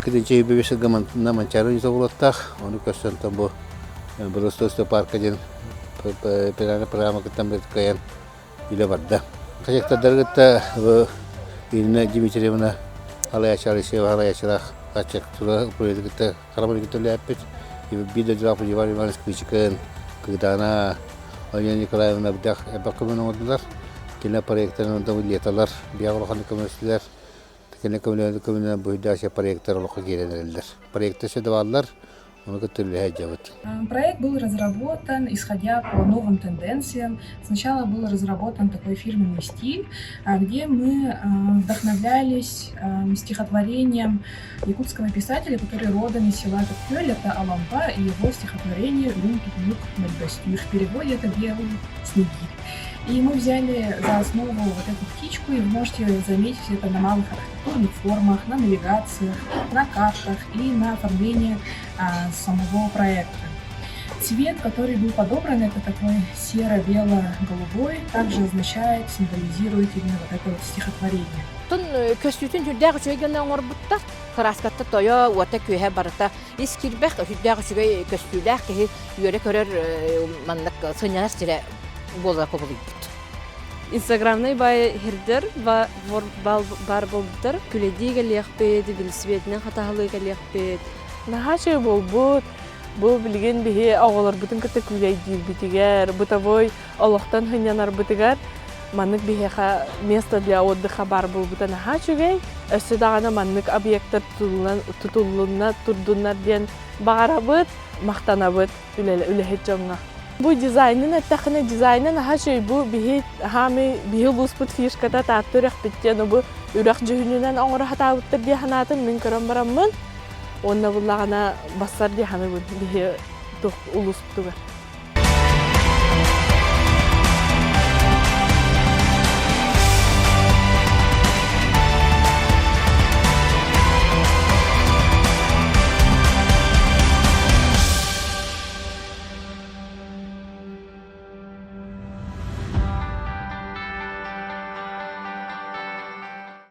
2 тыһыынча сылга Манчаары оҕуруоттаах, ону көрсөн бу Благоустройство парка диэн программа кыттан кыайан үлэ барда. Архитектордары кытта Ирина Дмитриевна Алаяча Алексеева Алаячалаах архитектура управлениетын кытта харабылы кытта үлэлээппит. Биир дойдулаах Иван Иванович Кычыкын, Кыдана, Ольга Николаевна бдах элбэх көмөнү оҥордулар. Кинилэр проектарын леталар, биһиэхэ улаханнык көмөлөстүлэр. Кинилэр көмөлөөн быһыйдааччы проектар олоххо киирэн эрэллэр. Проекты өссө да бааллар, ону кытта үлэлэһэ сылдьабыт. Проект был разработан, исходя по новым тенденциям. Сначала был разработан такой фирменный стиль, где мы вдохновлялись стихотворением якутского писателя, который родом из села Төккөл, это Алампа, и его стихотворение «Үрүҥ түннүк мөлбөстүүр». В переводе это «Белый снегирь». И мы взяли за основу вот эту птичку, и вы можете заметить это на малых архитектурных формах, на навигациях, на картах и на оформлении самого проекта. Цвет, который был подобран, это такой серо-бело-голубой, также означает, символизирует именно вот это вот стихотворение. Тун көстүүтүн сүрдээх үчүгэй гына оҥорбуттар. Кырааскатта тойо, уота күөһэ барыта ис киирбэх, сүрдээх үчүгэй көстүүлээх киһи үөрэ көрөр маннык сынньанар сирэ буола кубулуйбут. Инстаграмнай баай сирдэр баар буолбуттар. Күлэдии кэлиэхпит, велосипединэн хатаһалыы кэлиэхпит. Наһаа үчүгэй буолбут. Бу билигин биһи оҕолорбутун кытта күүлэйдиирбитигэр, бытовой олохтон сынньанарбытыгар маннык биһиэхэ место для отдыха баар буолбута наһаа үчүгэй. Өссө даҕаны маннык объектар тутуллунна турдуннар диэн баҕарабыт, махтанабыт үлэһит дьоҥҥо. Бу дизайнын эттэххинэ, дизайна наһаа үчүгэй. Бу биһи хаамый биһи улууспут фишката Таатта үрэхпит диэн бу үрэх дьүһүнүнэн оҥоро сатаабыттар дии санаатым мин көрөн бараммын. Уонна буллаҕына бассар дии саныыбын биһи улууспутугар.